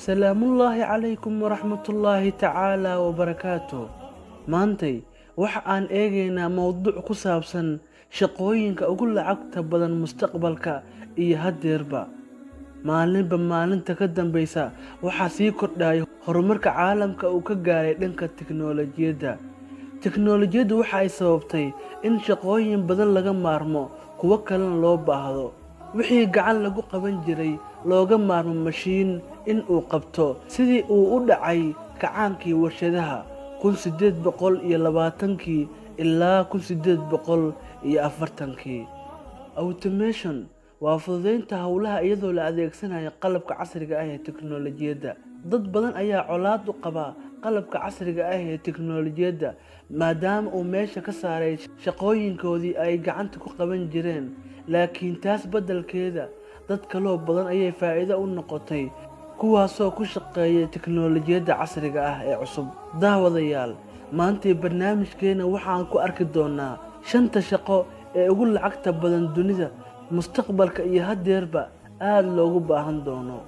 Salaamullaahi calaykum waraxmatullaahi tacaala wabarakaatu. Maantay waxa aan eegaynaa mowduuc ku saabsan shaqooyinka ugu lacagta badan mustaqbalka iyo haddeerba. Maalinba maalinta ka dambeysa waxaa sii kordhaya horumarka caalamka uu ka gaaray dhanka tiknoolajiyadda. Tiknoolajiyaddu waxa ay sababtay in shaqooyin badan laga maarmo, kuwo kalena loo baahdo. Wixii gacan lagu qaban jiray looga maarmo mashiin in uu qabto, sidii uu u dhacay kacaankii warshadaha 1820-kii ilaa 1840-kii. Automation waa fududeynta howlaha iyadoo la adeegsanayo qalabka casriga ah ee tiknoolajiyadda. Dad badan ayaa colaad u qaba qalabka casriga ah ee tiknoolajiyadda, maadaama uu meesha ka saaray shaqooyinkoodii ay gacanta ku qaban jireen, laakiin taas beddelkeeda dad kaloo badan ayay faa'iido u noqotay, kuwaasoo ku shaqeeya tiknoolajiyadda casriga ah ee cusub. Daawadayaal, maantay barnaamijkeena waxaan ku arki doonaa shanta shaqo ee ugu lacagta badan dunida mustaqbalka iyo haddeerba aada loogu baahan doono.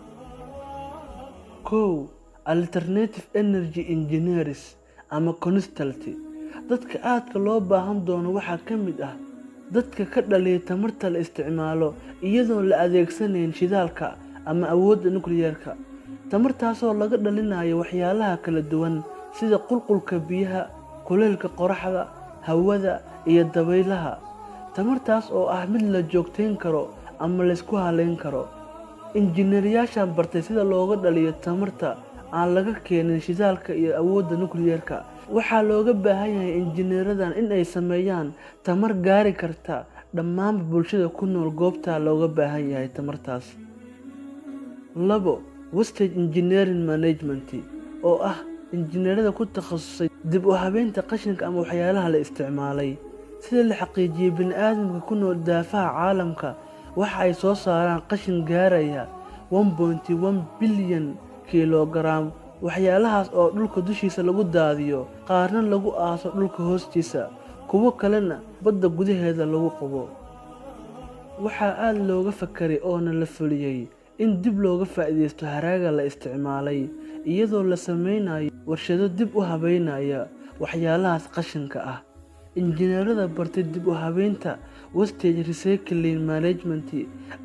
1, Alternative energy engineers ama consultancy. Dadka aadka loo baahan doono waxaa ka mid ah dadka ka dhaliya tamarta la isticmaalo iyadoon la adeegsanayn shidaalka ama awoodda nukliyeerka, tamartaasoo laga dhalinayo waxyaalaha kala duwan sida qulqulka biyaha, kuleylka qoraxda, hawada iyo dabaylaha, tamartaas oo ah mid la joogteyn karo ama laysku haleyn karo. Injineeryaashan bartay sida looga dhaliyo tamarta aan laga keenin shidaalka iyo awoodda nukliyeerka, waxaa looga baahan yahay injineeradan in ay sameeyaan tamar gaari karta dhammaanba bulshada ku nool goobta looga baahan yahay tamartaas. 2, Wastage engineering management, oo ah injineerada ku takhasusay dib u habeynta qashinka ama waxyaalaha la isticmaalay. Sida la xaqiijiyey, bini'aadamka ku nool daafaha caalamka waxa ay soo saaraan qashin gaaraya 1.1 bilyan kilogaram, waxyaalahaas oo dhulka dushiisa lagu daadiyo, qaarna lagu aaso dhulka hoostiisa, kuwo kalena badda gudaheeda lagu qubo. Waxaa aada looga fakaray oona la fuliyey in dib looga faa'iidaysto haraaga la isticmaalay, iyadoo la sameynayo warshado dib u habeynaya waxyaalahaas qashinka ah. Injineerada bartay dib u habeynta wastage recycling management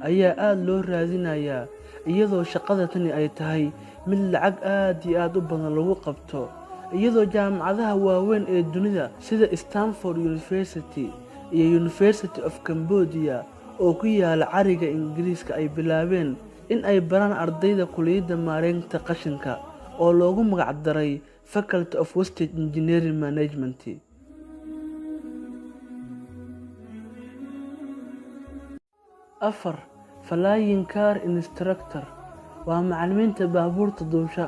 ayaa aada loo raadinayaa, iyadoo shaqada tani ay tahay mid lacag aad iyo aada u badan lagu qabto, iyadoo jaamacadaha waaweyn ee dunida sida Stanford University iyo University of Cambodia oo ku yaala cariga Ingiriiska ay bilaabeen in ay baraan ardayda kuliyadda maareynta qashinka oo loogu magac daray Faculty of Wastage Engineering Management. 4, Flying car instructor waa macallimiinta baabuurta duusha.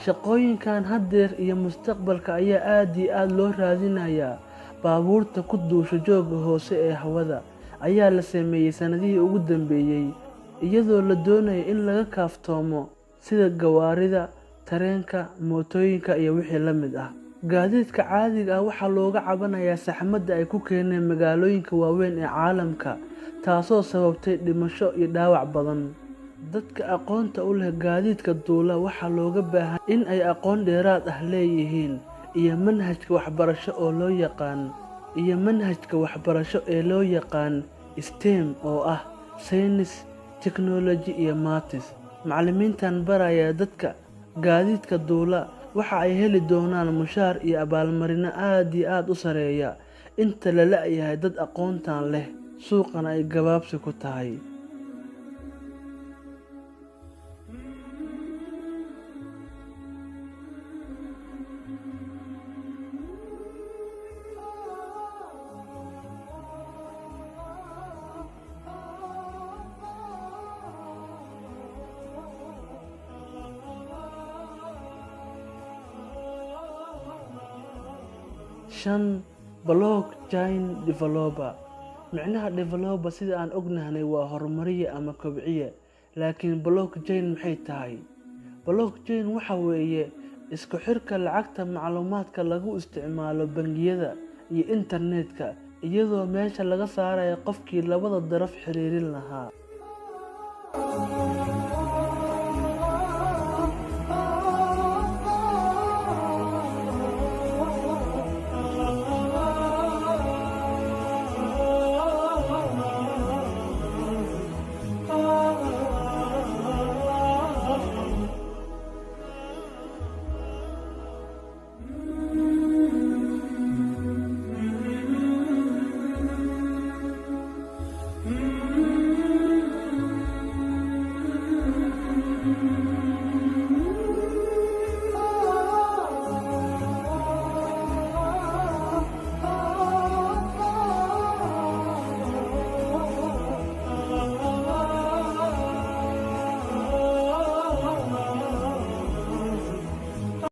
Shaqooyinkan haddeer iyo mustaqbalka ayaa aada iyo aada loo raadinayaa. Baabuurta ku duusha jooga hoose ee hawada ayaa la sameeyey sanadihii ugu dambeeyey, iyadoo la doonayo in laga kaaftoomo sida gawaarida, tareenka, mootooyinka iyo wixii la mid ah. Gaadiidka caadiga ah waxaa looga cabanayaa saxmadda ay ku keeneen magaalooyinka waaweyn ee caalamka, taasoo sababtay dhimasho iyo dhaawac badan. Dadka aqoonta u leh gaadiidka duula waxaa looga baahan in ay aqoon dheeraad ah leeyihiin iyo manhajka waxbarasho oo loo yaqaan iyo manhajka waxbarasho ee loo yaqaan STEM, oo ah saynis, technology iyo maths. Macallimiintan baraya dadka gaadiidka duula waxa ay heli doonaan mushaar iyo abaalmarino aada iyo aada u sareeya inta la la-yahay dad aqoontan leh, suuqana ay gabaabsi ku tahay. 5, Blockchain developer. Micnaha developer sida aan ognahnay waa horumariye ama kobciye, laakiin blockchain maxay tahay? Blockchain waxa weeye isku xirka lacagta macluumaadka lagu isticmaalo bangiyada iyo internetka, iyadoo meesha laga saarayo qofkii labada daraf xiriirin lahaa.